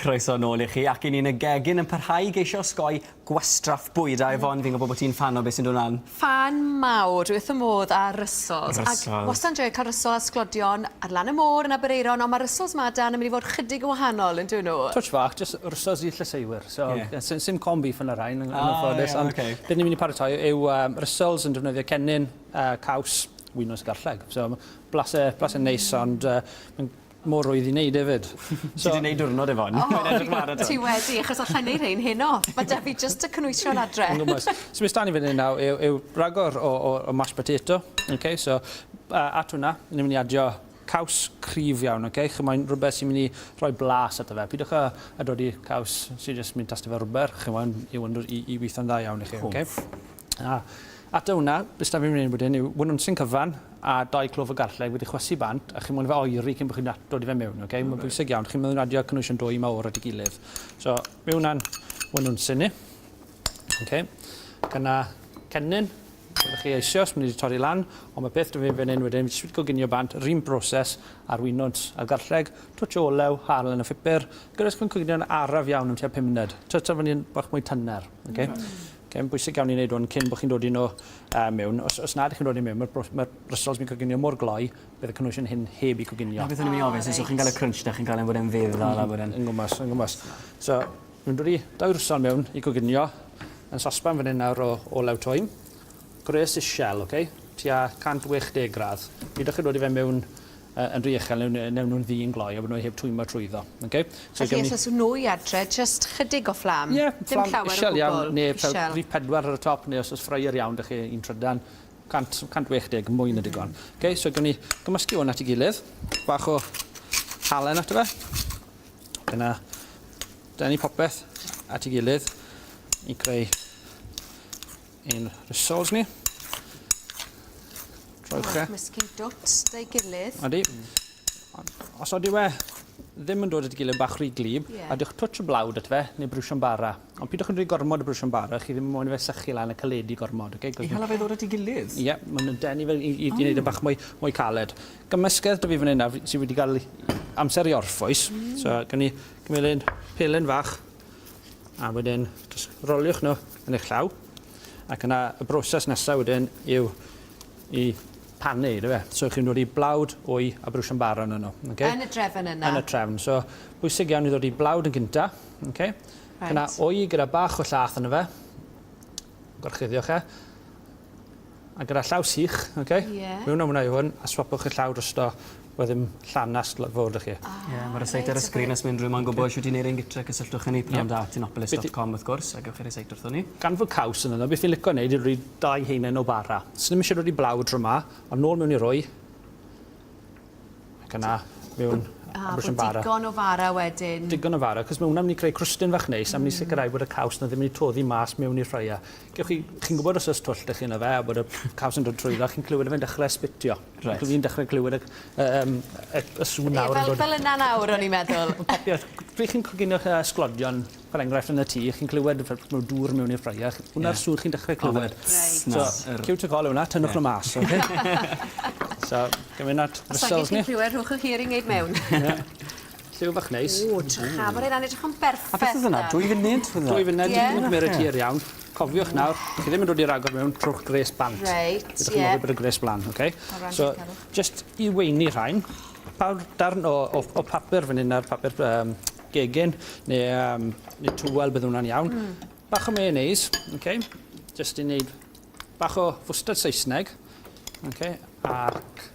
Croeso nôl i chi ac 'yn ni yn y gegin yn parhau i geisio osgoi gwastraff bwyd a Yvonne fi'n gwbo bo' ti'n ffan o beth sy'n dod mlan. Ffan mawr, dwi wrth fy modd â ryssols. Ryssols. Ac wastad yn joio ca'l rysol a sglodion ar lan y môr yn Aberaeron on' ma' ryssols 'ma Dan yn myn' i fod chydig yn wahanol on'd yw nw? Twtsh fach, jyst ryssols i llyseuwyr. So Ie. yeah. sim corn beef yn y rhain yn yn anffodus. Ah, Ond okay. beth ni'n mynd i paratoi yw um, ryssols yn defnyddio cennin, uh, caws, winwns a garlleg. So blase, blase neis ond uh, mae'n mor rwydd i wneud hefyd. So, ti 'di neud diwrnod Yvonne. O, Mae'n edrych mlan ato. Ti wedi, achos allai neud rhein heno. Ma' 'da fi jyst y cynwysion adre. Yn gwmws. So beth 'da ni fan hyn nawr yw, yw ragor o, o, o mashed potato. Okay, so uh, at hwnna, ni'n mynd i adio caws cryf iawn, okay? Chi moyn rhywbeth sy'n mynd i rhoi blas ato fe. Pidwch â, â dod i caws sy'n jyst mynd tastio fel rwber, chi moyn i, i, i weithio'n dda iawn i chi, okay? A ato hwnna, beth 'da fi'n mynd i wneud wedyn yw winwnsyn cyfan a dou clwf o garlleg wedi chwysu bant, a chi'n moyn fe oeri cyn bod chi'n dod i fe mewn, okay? Mae'n bwysig iawn, chi'n mynd adio cynhwysion dwy mawr at ei gilydd. So, mae hwnna'n winwnsyn ni. Okay. Ac yna cennin, byddwch chi eisoes, mynd i torri lan, ond mae beth dwi fan hyn wedyn, jyst wedi coginio bant, yr un broses a'r winwns a'r garlleg, twtsh o olew, halen a phupur, gyda chi'n coginio'n araf iawn am tua 5 munud. Twtsh o fyny'n bach mwy tyner. Okay? Okay, mae'n bwysig iawn i wneud hwn cyn bod chi'n dod i nhw uh, mewn. Os, os nad ych chi'n dod i mewn, mae'r mae ryssols mi'n coginio mor gloi, bydd y cynhwysion hyn heb i coginio. Na beth o'n i'n mynd i ofyn, so chi'n cael y crunch da, chi'n cael e'n fod e'n feddal a bod e'n... Yn gwmws, yn gwmws. So, mi'n dod i dau rysol mewn i coginio yn sosban fan hyn nawr o olew twym. Gwres isiel, oce? Okay? Tua 180 gradd. Pidwch chi'n dod i fe mewn yn rhy uchel neu newn nhw'n ddu yn gloi a bod nhw heb twymo trwyddo. Okay? So Felly os oes nwy adre, jyst chydig o fflam? Ie, yeah, fflam llawer isiel iawn, neu fel rhif pedwar ar y top, neu os oes ffryer iawn, dych chi un trydan, 100, 180, mwy na digon. Mm. Okay, so gawn ni gymysgu hwn at ei gilydd, bach o halen ato fe. Dyna, denu popeth at ei gilydd i creu ein rissoles ni. Trowch e. Cymysgu'n dwt 'da'i gilydd. Odi. Os odyw e ddim yn dod at ei gilydd bach rhy glib, yeah. adiwch twtsh o blawd at fe, neu brwsio'n bara. Ond pidwch yn rhoi gormod o brwsio'n bara, chi ddim yn moyn fe sychu lan a caledu gormod. Okay? I hala fe ddod at ei gilydd? Ie, yeah, mae'n denu fe i, i, oh. i wneud e bach mwy, mwy caled. Gymysgedd 'da fi fan hyn nawr sydd wedi cael amser i orffwys. Mm. So, gawn ni gymryd pelen fach A wedyn, jyst roliwch nhw yn eich llaw. Ac yna, y broses nesaf wedyn yw i panu, ydw e? So chi'n dod i blawd, wy a brwsio'n bara yn nhw. Okay? Yn y drefn yna. Yn y trefn. So, bwysig iawn i ddod i blawd yn gynta. Okay? Right. Yna, wy gyda bach o llath yno fe. Gorchuddiwch e. A gyda llaw sych, okay? Yeah. Mewn am hwnna i hwn, a swapwch y llaw drosto, wel ddim llanast fod â chi. Ie, yeah, mae'r ryseit ar y sgrin os mae unrhyw un moyn gwybod shwt i wneud ein gytre, cysylltwch â ni pnawn da tinopolis.com wrth gwrs, a gewch chi ryseit wrthon ni. Gan fod caws yn yno, beth fi'n licio wneud yw rhoi dau haenen o bara. So ddim eisiau dod i blawd tro 'ma, ond nôl mewn i rwy, Ac yna, mewn Ah, a bod bara. digon o fara wedyn. Digon o fara, cos mae hwnna'n mynd i creu crwstyn fach neis mm. a mynd i sicrhau bod y caws na ddim yn mynd i toddi mas mewn i'r ffraia. Gewch chi, chi'n gwybod os oes twll 'da chi yna fe, a bod y caws yn dod trwyddo, chi'n clywed e fe'n dechrau sbitio. Right. Fi'n dechrau clywed y, um, y, y sŵn nawr. Fel, fel yna nawr, o'n i'n meddwl. Popio, pryd chi'n coginio sglodion, fel enghraifft yn y tŷ, chi'n clywed fel mae dŵr mewn i'r ffraia, hwnna'r yeah. sŵn chi'n dechrau clywed. Right. So, cue to call yw hwnna, tynnwch yeah. nhw mas, okay? so, gymryd at bristles ni. Os chi'n clywed, rhowch y hearing aid mewn. yeah. Lliw fach neis. O, trycha, mae hynna'n edrych yn berffaith. A beth oedd hwnna? Dwy funud? Dwy funud, yeah. ddim yn cymryd hir iawn. Cofiwch nawr, chi ddim yn dod i'r agor mewn trwch gres bant. Reit, ie. Ydych chi'n bod y gres blan, oce? So, just i weini rhain, darn o, o, o papur fan hyn ar papur um, gegin neu, um, neu tywel bydd hwnna'n iawn. Mm. Bach o mayonnaise, okay? Just i wneud bach o fwstard Saesneg, okay? Ac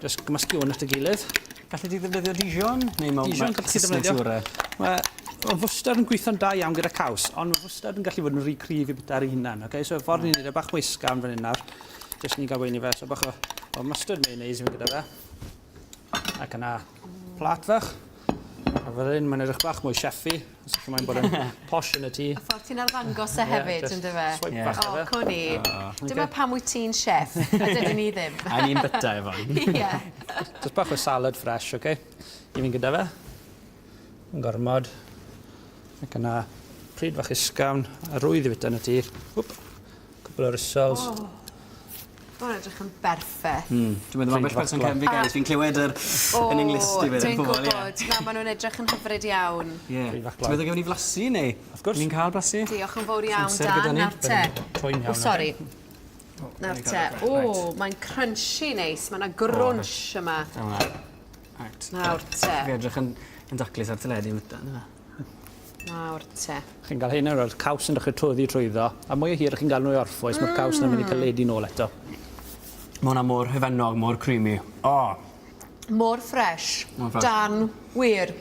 just gymysgu hwn at y gilydd. Gallu di ddefnyddio Dijon? Neu ma, Dijon gallu ti ddefnyddio. Mae ma fwstard yn gweithio'n da iawn gyda caws, ond mae fwstard yn gallu fod yn rhy cryf i bita ar ei hunan. Okay? So y ffordd ni'n neud e bach mwy ysgafn fan hyn nawr, jyst ni'n gael weini fe. So bach o, o mustard mayonnaise i fynd gyda fe. Ac yna plat fach. A fel hyn, mae'n edrych bach mwy cheffy. Os ydych chi'n moyn bod yn posh yn y tŷ. Y ffordd ti'n arddangos e hefyd, yeah, yn dyfe? Swipe yeah. bach O, oh, co ni. Dyma pam wyt ti'n chef, a dydyn ni ddim. A ni'n byta efo. Ie. Just bach o salad fresh, oce? Okay? I fi'n gyda fe. Yn gormod. Ac yna pryd fach ysgafn, a rwydd i fyta yn y tŷ. Wp. Cwpl o rissols. Oh. Mae'n edrych yn berffeth. Mm. Dwi'n meddwl ambell person cefn fi Gerys, fi'n clywed yr yn yng O, i fe. Dwi'n gwybod. Na, maen nhw'n edrych yn hyfryd iawn. Ie. Ti'n meddwl gewn ni flasu neu? Wrth gwrs. Ni'n cael blasu? Diolch yn fawr iawn, Amser gyda Dan. ni. Nawr te. Twym iawn, O, sori. Nawr te. O, mae'n crunchy neis. Mae yna grwnsh yma. Dyma. Right. Nawr te. Fi edrych yn, yn daclus ar teledu yn fyta, yna. Nawr te. Chi'n cael hyn o'r caws yn dechrau twyddi trwyddo, a mwy o hir chi'n gael nhw i orffwys, mae'r caws yna'n mynd i caledu nôl eto. Mae hwnna mor hufennog, mor creamy. O! Mor ffresh. Mor ffresh. Dan, wir.